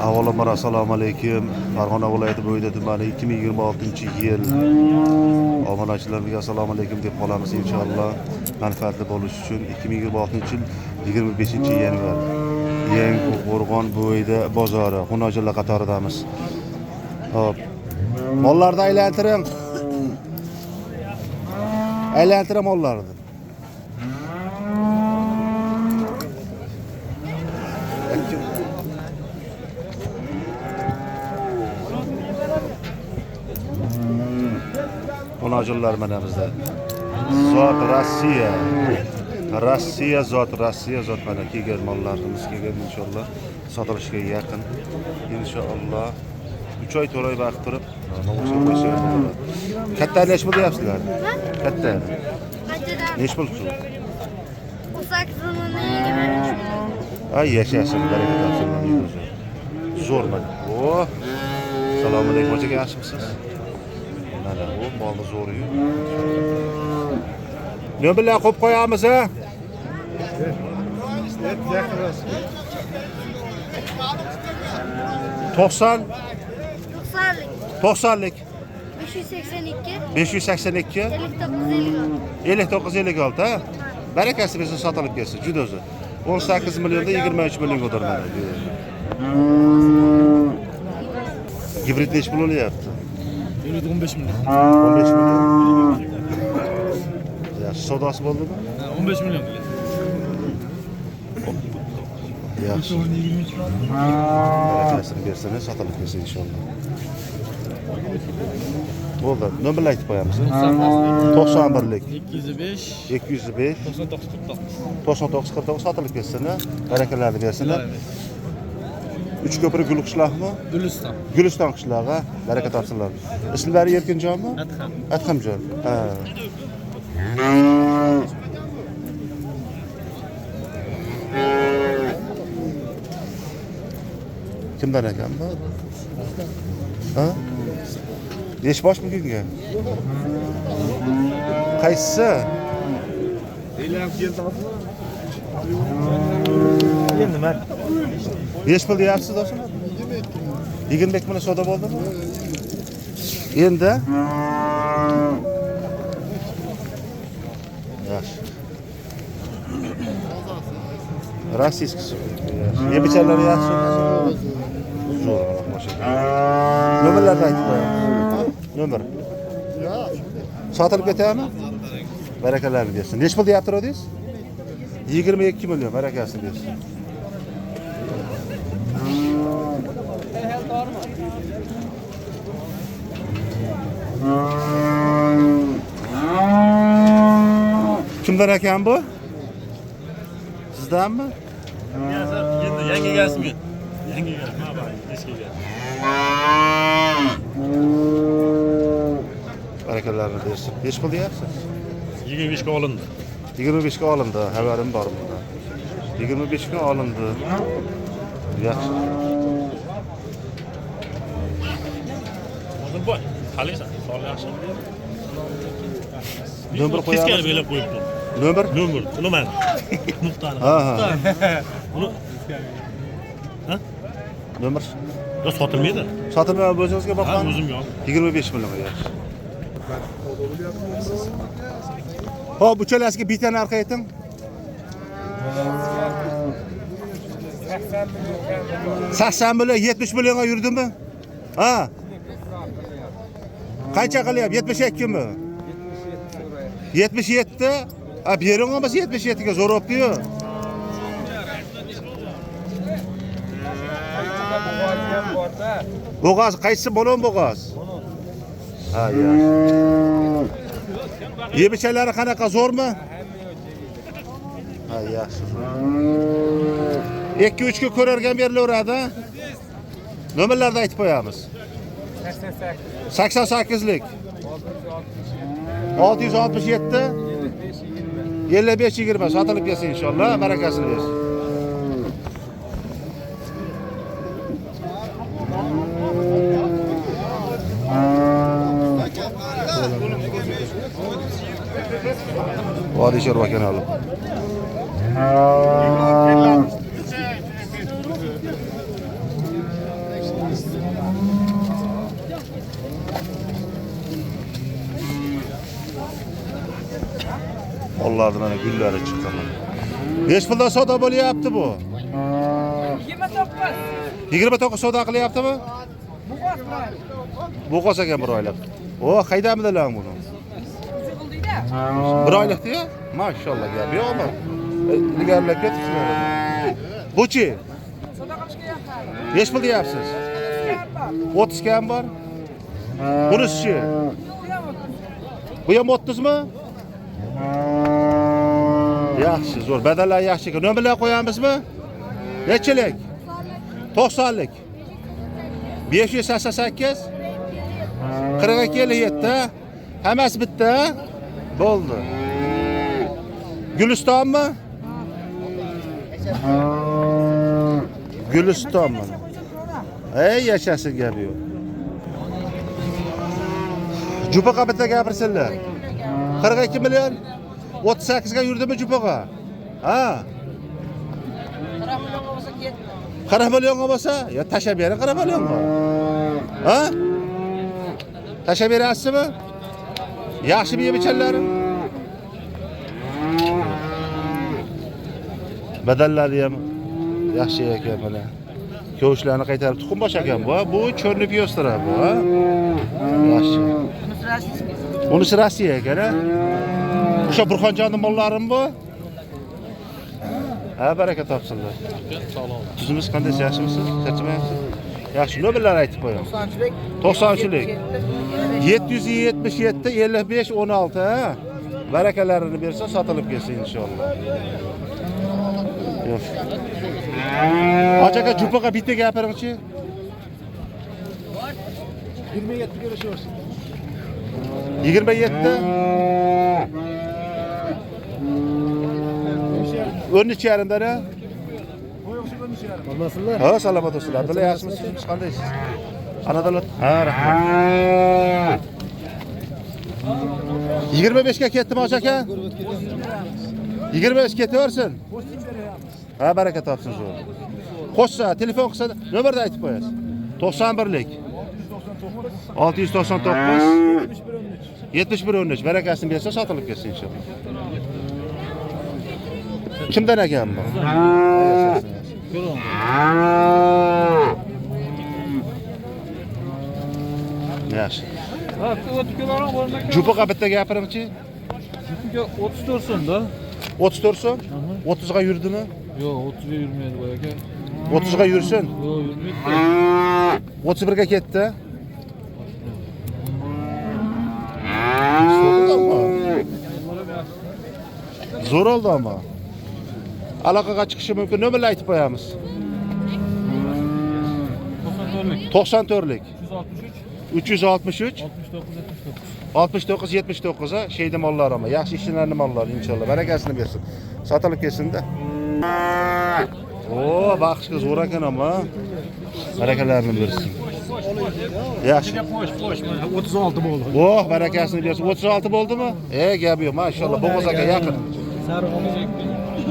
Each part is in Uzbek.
Avvalambor assalomu alaykum. Farg'ona viloyati Bo'yda tumani 2026-yil. Obunachilarga assalomu alaykum deb qolamiz inshaalloh. Manfaatli bo'lish uchun 2026-yil 25-yanvar. Yangi Qo'rg'on Bo'yda bozori xunochilar qatoridamiz. Xo'p. Mollarni aylantiring. Aylantiring mollarni. Xunochilar mana bizda. Zot Rossiya. Rossiya zot, Rossiya zot mana kelgan mollarimiz kelgan inshaalloh. Sotilishga yaqin. Inshaalloh 3 oy 4 oy vaqt turib, novvosga qo'ysa ham bo'ladi. Katta nechi pul deyapsizlar? Katta. Qanchadan? Nechi pul shu? 18 million 23 million. Ay yashasin, baraka topsin. Zo'r mana. O. Assalomu alaykum aka, yaxshimisiz? Mana bu molni zo'ri-yu. Nima bilan qo'yib qo'yamiz a? To'qson, 90lik. 90lik, 582 582, 59 56. 59 56 ha? Barakasi bersin, sotilib ketsin, juda zo'r. 18 millionda 23 millionga o'tar mana. Gibrid nechi pul bo'lyapti? Gibrid 15 million. 15 million. Yaxshi, savdosi bo'ldimi? Ha, 15 million qilyapti. Yaxshi. Barakasini bersin, sotilib ketsin inshaalloh. Bo'ldi. Nomerni aytib qo'yamiz. 91lik 205 205 99 49. 99 49 sotilib ketsin, barakalarni bersin. Uchko'prik Gul qishloqmi? Guliston. Guliston qishlog'i, baraka topsinlar. Ismlari Erkinjonmi? Adham. Adhamjon. Ha. Kimdan ekan bu? Ha? Nechi bosh bugungi? Qaysisi? Endi men Nechi pul deyapsiz do'stlar? 22 million savdo bo'ldimi? Endi? Yaxshi. Rossiyskisi. Yebichalari yaxshi. Zo'r mana mashina. Nomerlarni aytib qo'ying. Nomer. Sotilib ketadimi? Barakalarni bersin. Nechi pul deyapti edingiz? 22 million barakasini bersin. Kimdan ekan bu? Sizdanmi? Endi yangi egasi men. Yangi egasi, ha, bor, eski egasi. Barakalarni bersin. Nechi pul deyapsiz? 25 ga olindi. 25 ga olindi, xabarim bor bundan. 25 ga olindi. Yaxshi. Hozir qalaysan? Sog'lik yaxshi. Nomer qo'yamiz. Teskari belgilab qo'yibdi. Nomer? Nomer, uni mana. Nuqtani. Ha, ha. Uni Ha? Nomer Yo'q, sotilmaydi. sotilmayapti o'zingizga Ha, boqqan? o'zim yo'q. 25 millionga yaxshi. Xo'p, uchalasiga bitta narx ayting. 80 million, 70 millionga yurdimi? Ha? Qancha qilyapti? 72 mi? 77? Ha, bering olmasa 77 ga zo'r bo'pti-yu. Bo'g'oz qaysi bo'lon bo'g'oz? Ha, yaxshi. Yebichalari qanaqa zo'rmi? Ha, yaxshi. 2-3 ga ko'rargan berilaveradi. Nomerlarni aytib qo'yamiz. 88lik 667 55 20 sotilib ketsin inshaalloh, barakasini bersin. Vodiy Chorva kanali. Mollarni mana gullari chiqqan. Nechi puldan savdo bo'lyapti bu? 29. 29 savdo qilyaptimi? Bo'g'oz ekan bir oylik. O, qaydamidilar buni? Bir oylikdi-ya? Mashalloh, gap yo'qmi? Ilgarilab ketibsizlar. Buchi? Nechi pul deyapsiz? 30 ga ham bor. Bunisi-chi? Bu ham 30 mi? Yaxshi, zo'r. Badallar yaxshi ekan. Nomerlar qo'yamizmi? Nechilik? 90lik. 588 42 57. Hammasi bitta. Bo'ldi. Gulistonmi? Gulistonmi? Ey, yashasin, gap yo'q. Jupaqa bitta gapirsinlar. 42 million 38 ga yurdimi Jupaqa? Ha? 40 millionga bo'lsa ketdi. 40 millionga bo'lsa, yo tashlab bering 40 millionga. Ha? Tashlab berasizmi? Yaxshimi yemichanlari? Badallari ham yaxshi ekan mana. Kovushlarni qaytarib tuxumbosh ekan bu. Bu cho'rni piyostra bu, ha? Yaxshi. Bunisi Rossiya ekan, ha? O'sha Burxonjonning mollarim bu. Ha, baraka topsinlar. Tuzimiz qanday, yaxshimisiz? Charchamayapsiz? Yaxshi, nomerlar aytib qo'ying. 93lik. 777 55 16, ha? Barakalarini bersa sotilib ketsin inshaalloh. Yo'q. Hoji aka, jupaga bitta gapiringchi. 27 ko'rishaversin. 27 13,5 ha? Olmasinlar. Ha, salomat bo'lsinlar. Abdulla, yaxshimisiz? Siz qandaysiz? Ana davlat. Ha, rahmat. 25 ga ketdimi Hoji aka? 25 ketaversin. Ha, baraka topsin zo'r. Qo'shsa, telefon qilsa, nomerni aytib qo'yasiz. 91lik 699 71 13. Barakasini bersa sotilib ketsin inshaalloh. Kimdan ekan bu? Yaxshi. Ha, o'tib kelaman, bo'lmasa. Jupaqa bitta gapiringchi. Jupaga 34 so'm-da. 34 so'm? 30 ga yurdimi? Yo'q, 30 ga yurmaydi bu aka. 30 ga yursin. Yo'q, yurmaydi. 31 ga ketdi. Zo'r oldi ama. Aloqaga chiqishi mumkin. Nomerni aytib qo'yamiz. 94lik 363 69 79 ha, şeydi mollar ama. Yaxshi ishlarni mollar inshaalloh. Barakasini bersin. Sotilib ketsin-da. O, baxshga zo'r ekan ama. Barakalarini bersin. Yaxshi. Qo'sh, 36 bo'ldi. Oh, barakasini bersin. 36 bo'ldimi? Gap yo'q. Mashalloh, bo'g'oz aka yaqin.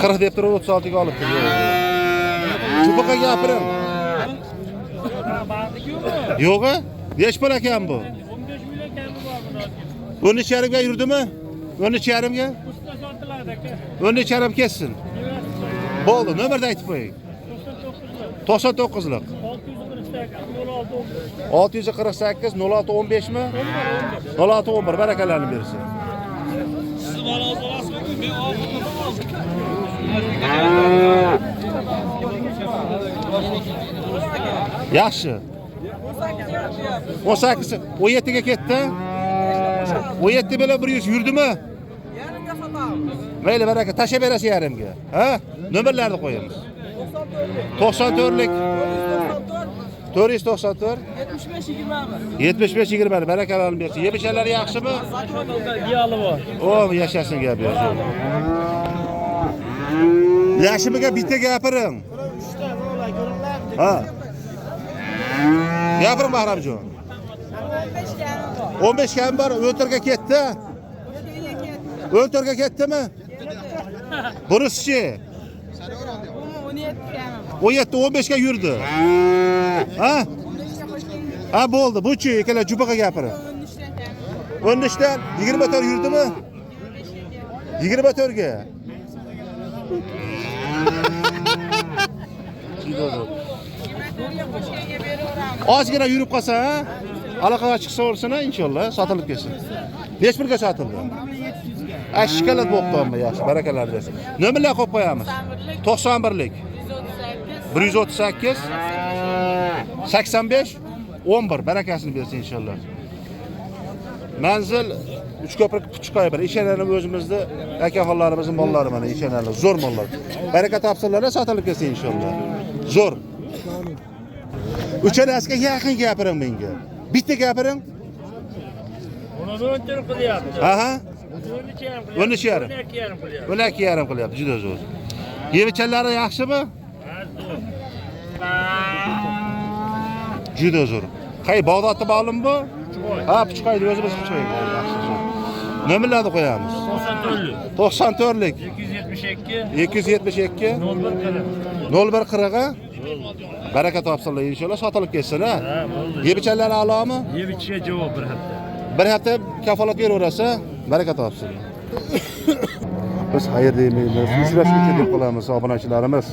40 deb turib 36 ga olibdi. Jupaqa gapiring. Yo'q-a? Nechi pul ekan bu? 15 million kami bor buni. 13,5 ga yurdimi? 13,5 ga? Usta sotiladi aka. 13,5 ketsin. Bo'ldi, nomerni aytib qo'ying. 99lik. 648 648 06 15 mi? 06 11 barakalarni bersin. Siz bolangiz olasizmi? Men oldim. Yaxshi. 18 17 ga ketdi. 17 million 100 yurdimi? Yarimga sotamiz. Mayli, baraka tashlab berasiz yarimga. Ha? Nomerlarni qo'yamiz. 94lik 494 75 21. 75 20 barakalarni bersin. Yemishalari yaxshimi? Diyali bor. O, yashasin gap yo'q. Yaxshimiga bitta gapiring. Ha. Gapiring Bahramjon. 15 kami bor. 15 kam bor, 14 ga ketdi. 14 ga ketdimi? Bunisi-chi? Buni 17 kami bor. 17 15 ga yurdi. Ha? Ha, bo'ldi. Bu-chi, ikala jupaga gapiring. 13 dan kami. 13 dan 24 yurdimi? 24 ga. Juda zo'r. Qo'shganga beraveramiz. Ozgina yurib qolsa, ha? Aloqaga chiqsa olsin, inshaalloh sotilib ketsin. Nechi pulga sotildi? A, shikolat bo'libdi amma, yaxshi, barakalar bersin. Nomerlar qo'yib qo'yamiz. 91lik 138 85 11, barakasini bersin inshaalloh. Manzil Uchko'prik, Puchqoy bir ishonarli, o'zimizni akaxonlarimizning mollari mana, ishonarli, zo'r mollar. Baraka topsinlar, sotilib ketsin inshaalloh. Zo'r. Uchalasiga yaqin gapiring menga. Bitta gapiring. Uni 14 qilyapti. Aha. 13,5 qilyapti. 13,5. 12,5 qilyapti. 12,5 qilyapti, juda zo'r. Yevichalari yaxshimi? Juda zo'r. Qay Bag'dodda ma'lum bu? Ha, Puchqoyda, o'zimiz Puchqoy. Yaxshi, zo'r. Nomerlarni qo'yamiz. 94lik. 94lik 272 272 01 40. 01 40. Baraka topsinlar inshaalloh, sotilib ketsin, ha. Ha, bo'ldi. Yebichalari a'lomi? Yeb ichishga javob bir hafta. Bir hafta kafolat beraverasiz, baraka topsin. Biz xayr deymiz, uchrashguncha deb qolamiz obunachilarimiz.